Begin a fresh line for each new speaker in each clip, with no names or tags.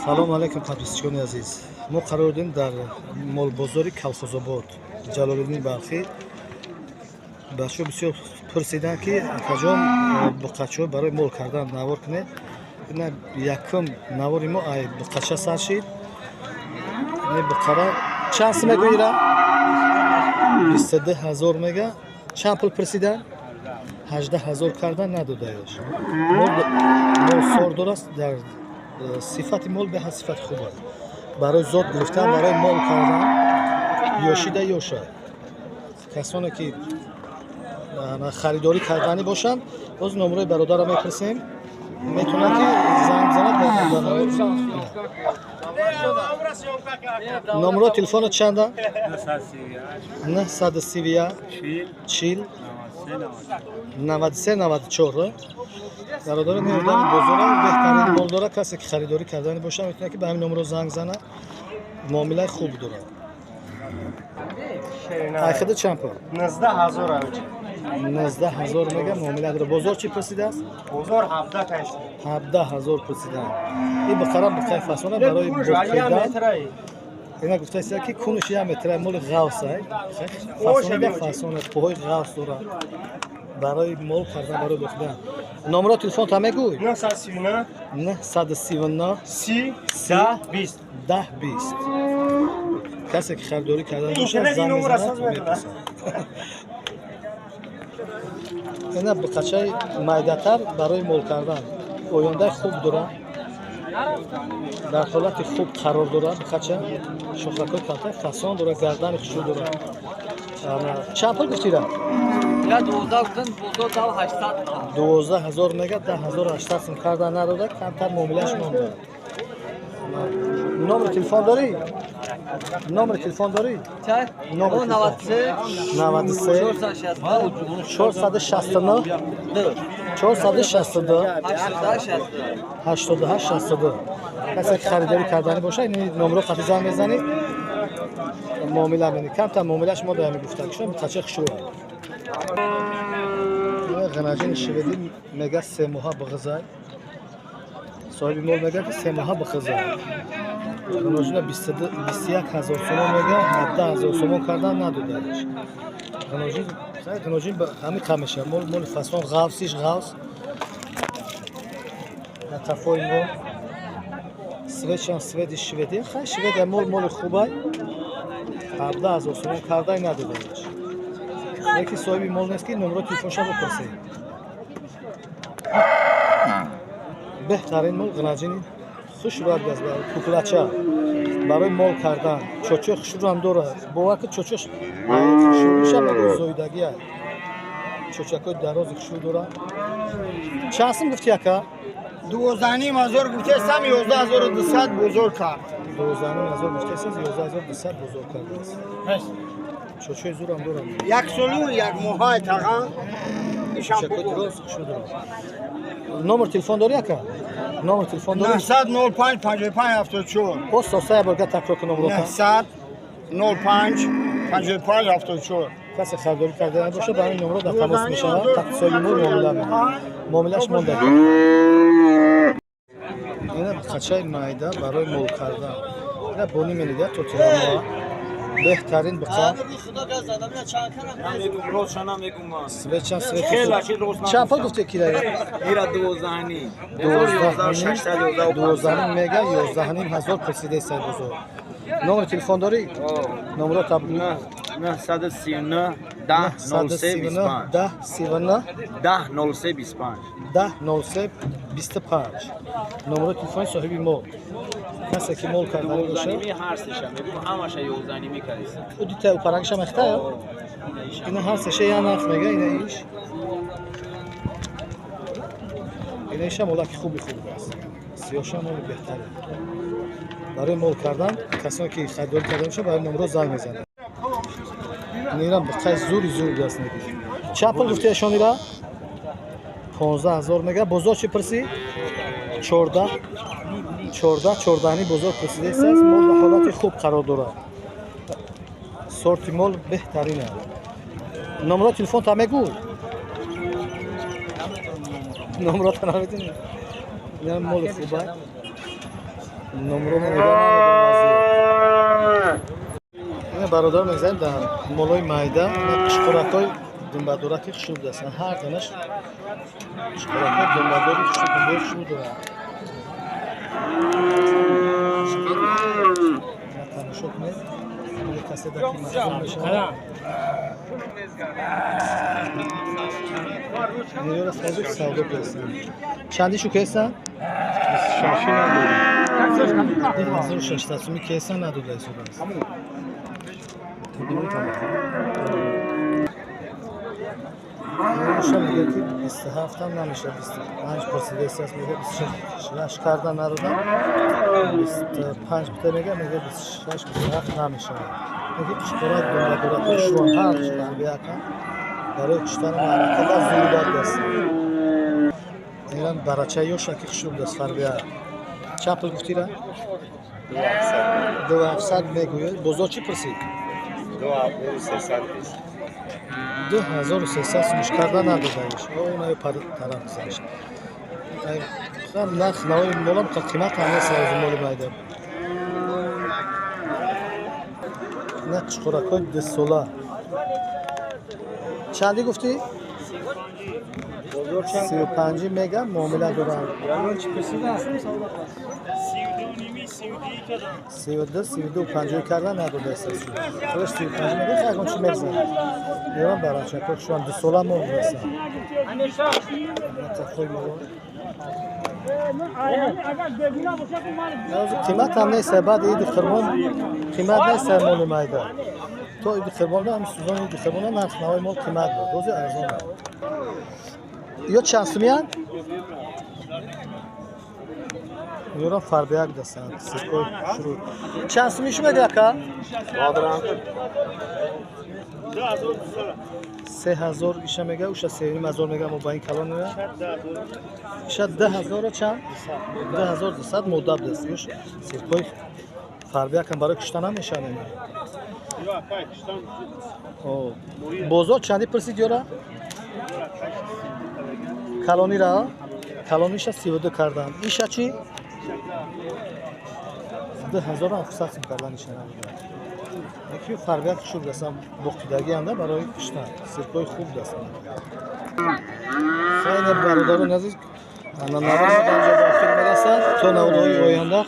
Салом алейкум, подписчикони азиз. Мо қарор дорем дар молбозори Колхозобод, Ҷалолиддини Балхӣ. Бачаҳо бисёр пурсиданд, ки акаҷон, буқачаҳо барои мол кардан навор кунед. Ина якум навори мо ай буқача сар шид. Ин буқара чанд сум мегӯира? 22 000 мега. Чанд пул пурсидан? 18 000 кардан, надодаеш. Мол сор дораст, дар сифати мол беҳад сифати хуб аст. Барои зот гирифтан, барои мол кардан ёшида ёша. Касоне ки харидорӣ карданӣ бошанд, боз номерои бародарро мепурсем, метавонад ки занг бизанад. Номерои телефоно чанда? 931 40 93 94. Бародари неодами бозора беҳтарин мол дорад. Касе ки харидорӣ карданӣ бошад, метавонад ки ба ҳамин номеро занг занад, муомилаи хуб дорад. Айхида чанд пул?
19 000 авҷи.
19 000 мега, муомила дорад. Бозор чӣ пурсидааст?
Бозор 17 кайси.
17 000 пурсидаанд. Ин буқара буқаи фасона барои боқидан. Ина гуфтааст, ки кунаш як метра, моли ғавсай, фасонида фасона, пӯҳои ғавс дорад, барои мол кардан, барои боқидан. Номеро телефон та мегӯй?
939.
939.
30 10 20.
10 20. Касе ки харидорӣ кардан бошад, занг мезанад, мепурсад. Ина буқачаи майдатар барои мол кардан, ояндаи хуб дорад, дар ҳолати хуб қарор дорад. Буқача шохракҳои калта, фасон дорад, гардани хушрӯ дорад. Чанд пул гуфтира? 12 000 мега, 10 800 сум карда, надода, камтар муомилааш монда. Номери телефон дорӣ? Номери телефон дорӣ? 93 469 462 88 62. Касе ки харидорӣ карданӣ бошад, ин номеро қати занг мезанед, муомила менӣ. Камтар муомилааш мо доями гуфта кишон қача хушрӯ. Ғанаҷини шведӣ мега, 3 моҳа бағизай. Соҳиби мол мега, ки 3 моҳа бағизай. Ғаноҷина 21 000 сомон мега, 17 000 сомон кардан, надодаеш. Ғаноҷин ҳамин кам мешавад. Мол, моли фасон, ғавсиш ғавс. Қафои мол светшам свети шведӣ. Хай, шведия мол, моли хубай. 17 000 сомон кардай, надодаеш. Яки соҳиби мол нест, ки номеро телефонша бипурсед. Беҳтарин мол ғанаҷини хушрӯяд газ, куклача барои мол кардан. Чочои хушрӯам дорад, бовар ки чочош хушрӯиша мегӯ зоидагия. Чочакҳои дарози хушрӯ дорад. Чанд сум гуфти, ака?
12 500 гуфтесам, 11 200 бозор кард.
12 500 гуфтесам, 11 200 бозор кардааст. Чочои зурам дорам.
Як солу як моҳаи таган.
Чочакҳои дароз хушрӯ дорад. Номер телефон дорӣ, ака? Номер телефон дорӣ?
900 05 55 74.
Боз соса як борга такрор кун номерро.
900 05 55 74.
Касе харидорӣ карда бошад, ба ҳамин номерро дар тамос мешавад, тахти соҳиби мол муомила мекунад, муомилааш монда. Ина қачаи майда барои мол кардан. Ина бони менида то тирамоа, беҳтарин буқа. Светчан свет. Чанд пул гуфте кира? 12,5 мега, 11 500 пурсидаи бозор. Номери телефон дорӣ? Номеро таб.
939 10 03 25.
10 39.
10 03 25.
10 03 25, номерои телефони соҳиби мол. Касе ки мол карданӣ бошад.
Ҳар сеша мегӯм, ҳамаша 11,5 кардиса.
Ӯ дита упарангиша мехтая. Ина ҳар сеша як нарх мега. Ина иш, ина иша молаки хуби хуб аст. Сиёша моли беҳтаре барои мол кардан. Касоне ки харидорӣ карда бошад, барои номеро занг мезанад. Нирам буқаи зури зур даст мегирӣ. Чанд пул гуфтиашон ира? 15 000 мега. Бозор чӣ пурсӣ? 14, 14, 14,5 бозор пурсидааст. Мол дар ҳолати хуб қарор дорад, сорти мол беҳтарин аст. Номеро телефон та мегӯй? Номеро та намедонӣ? Инам моли хуба. Номро мегӯям. Ина, бародар, мезанем дар молои майда. Қишқуракҳои думбадораки хушрӯ будастанд. Ҳар данаш қишқуракҳои думбадори хушрӯ, думбои хушрӯ доранд. Тамошо кунед, касе дар ки маҳрум мешавад. Меёра сразу савдо кестанд. Чанди шу кестанд? 2600 суми кесан, надода истодааст. Меша мега, ки 27-ам намеша, 25 пурсидааст, мега 26 карда надодам, 25 бита мега 26, 27 намешавад. Мега, қишқурак думбадорак хушрон, ҳар тарбиякан барои куштани маъракада зурбат даст. Инам барача ёша, ки хушрӯ будааст, фарбия. Чанд пул гуфтира? 2700 мегӯяд. Бозор чӣ пурсид? 2300 сумиш карда надодаиш. Онаё тараф гузашт. Нарх навои молам қимат ҳам нест, аз моли майда. На, қишқуракҳои дусола чанди гуфтӣ? 35 мега, муомила доранд. 32, 32 50 карда надодааст. Худаш 35 мега, ягон чи мегзарад. Ёрам барачако шуан дусола мол будастанд. Қой моло қимат ҳам нест. Баъди иди қурбон қимат нест моли майда. То иди қурбон, ҳам сузони иди қурбон, нарх навои мол қимат буд, рӯзи арзон. Ё чанд сумиянд? Ёрам фарбияк дастанд, сиркои шурӯъ. Чанд суми шу мега, ака? 3000 иша мега, уша 3500 мега. Мо ба ин калон мега, иша 2000 чанд? 2200 модда будаст. Ёш сиркои фарбиякам барои кушта намешавад. Бозор чанди пурсид ёра? Калонира, калониша 32 кардам. Иша чӣ? 2700 сум кардан иша набуда. Яки фарбият хушур дастам, боқидагӣ анда барои куштан сиркои хуб дастам. Хайне, бародарони азиз, навори мо дар инҷо ба охир мерасад. То наводҳои оянда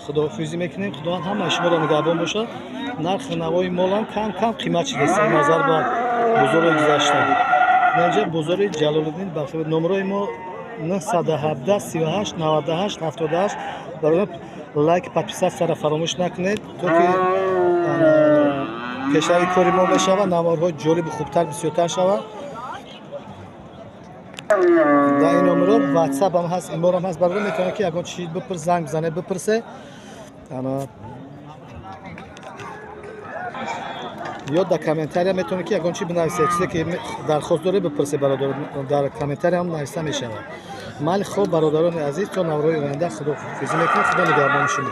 худоҳофизӣ мекунем. Худованд ҳамаи шуморо нигаҳбон бошад. Нархи навои молам кам кам қимат шудааст назар ба бозори гузашта. Инҷа бозори Ҷалолиддин Балхӣ. Номрои мо 917 38 98 78. Барои лайк, подписаться фаромӯш накунед, то ки пешрави кори мо мешавад, наворҳои ҷолибу хубтар бисёртар шавад. Дар ин номеро ватсап ҳам ҳаст, иморам ҳаст. Барои метавонед, ки ягон чиз бипурс, занг бизанед, бипурсе ё дар комментария метавонед, ки ягон чи бинависед, чизе ки дархост доред, бипурсе, бародар, дар комментария ҳам нависта мешавад. Майли, хоб, бародарони азиз, то наворҳои оянда худоҳофизӣ мекунем. Худо нигаҳбони шумо.